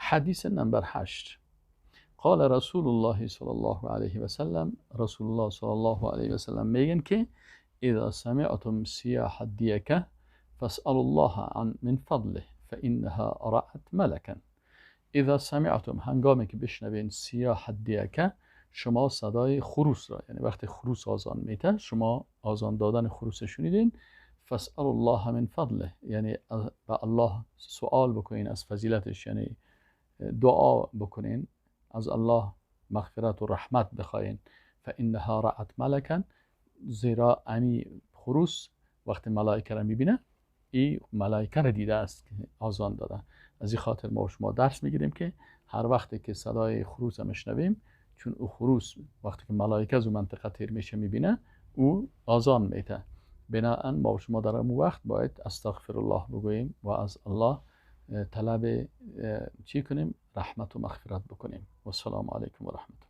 حدیث نمبر 8. قال رسول الله صلی الله علیه و سلم، رسول الله صلی الله علیه و سلم میگن که اذا سمعتم صياح الديكة فاسألوا الله عن من فضله فإنها رأت ملكا. اذا سمعتم، هنگامی که بشنوین، صياح الديكة، شما صدای خروس را، یعنی وقتی خروس آذان میته، شما آذان دادن خروس شنیدین، فاسألوا الله من فضله، یعنی به الله سوال بکنین از فضیلتش، یعنی دعا بکنین از الله مغفرت و رحمت بخواین. فإنها رأت ملكا، زیرا امی خروس وقتی ملائکه را میبینه، ای ملائکه را دیده است که آذان داده. از این خاطر ما شما درس میگیریم که هر وقتی که صدای خروس میشنویم، چون او خروس وقتی که ملائکه از اون منطقه تیر میشه میبینه، او آذان میته. بناءً ما شما در اون وقت باید استغفر الله بگوییم و از الله طلب چی کنیم؟ رحمت و مغفرت بکنیم. و السلام علیکم و رحمت الله.